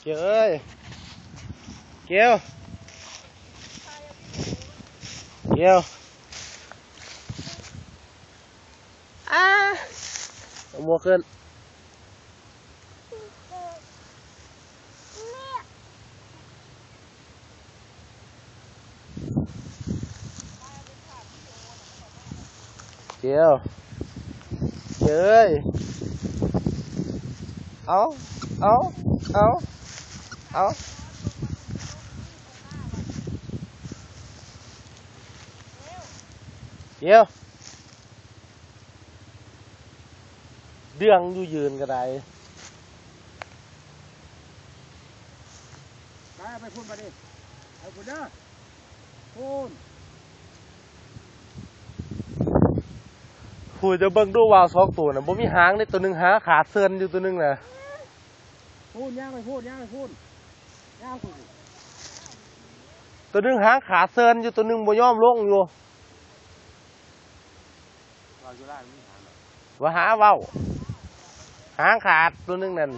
ເກວເອີຍ ເກວ ເກວ ອາ ເອົາໝວກຂຶ້ນ. ເກວ ເກວເອີຍ ເອົາ ເອົາ ເອົາ ເອົາ ເກວ. ເດືອງຢູ່ຢືນກໍໄດ້ ໄປ ເອົາໄປພຸ້ນບາດນີ້ ເອົາພຸ້ນເດີ ພຸ້ນ ພຸ້ນ ເຈົ້າເບິ່ງດູ ວາວສອງໂຕນະ ບໍ່ມີຫາງເດ້ ໂຕໜຶ່ງຫາງຂາດເຊີນຢູ່ ໂຕໜຶ່ງນະ ພຸ້ນ ຍ່າງໄປພຸ້ນ ຍ່າງໄປພຸ້ນ ຍ່າງໄປພຸ້ນ ໂຕໜຶ່ງຫາງຂາດເຊີນຢູ່ ໂຕໜຶ່ງບໍ່ຍອມລົງຢູ່. ເວົ້າຢູ່ລາວມີຫາງດອກ ວ່າຫາເວົ້າ ຫາງຂາດໂຕໜຶ່ງນັ້ນ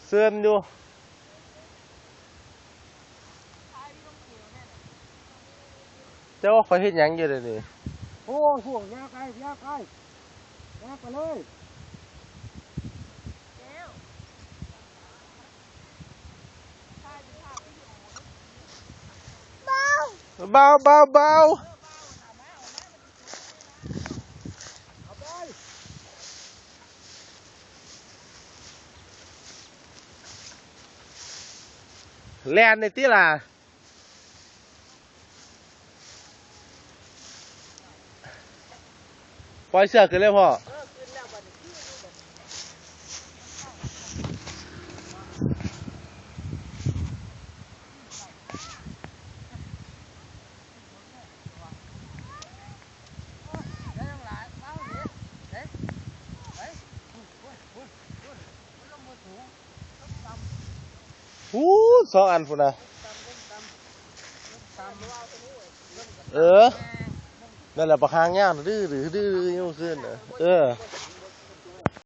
ເຊີນຢູ່ ເຈົ້າວ່າຂ້ອຍເຮັດຫຍັງຢູ່ດຽວນີ້ ໂອ້ຍ ພວກ ຍ່າງໄປ ຍ່າງໄປ ຍ່າງໄປເລີຍ. ເບົາ ເບົາ ເບົາ ແລ່ນໄດ້ຕິລະ. ປ່ອຍເຊືອກຂຶ້ນເລີຍພໍ່. ພຸ້ນ ສອງອັນພຸ້ນນະ ເອີ ນັ້ນແຫຼະ ບັກຫາງຍາວ ດື້ໆ ດື້ໆ ຢູ່ຄືນນະ ເອີ.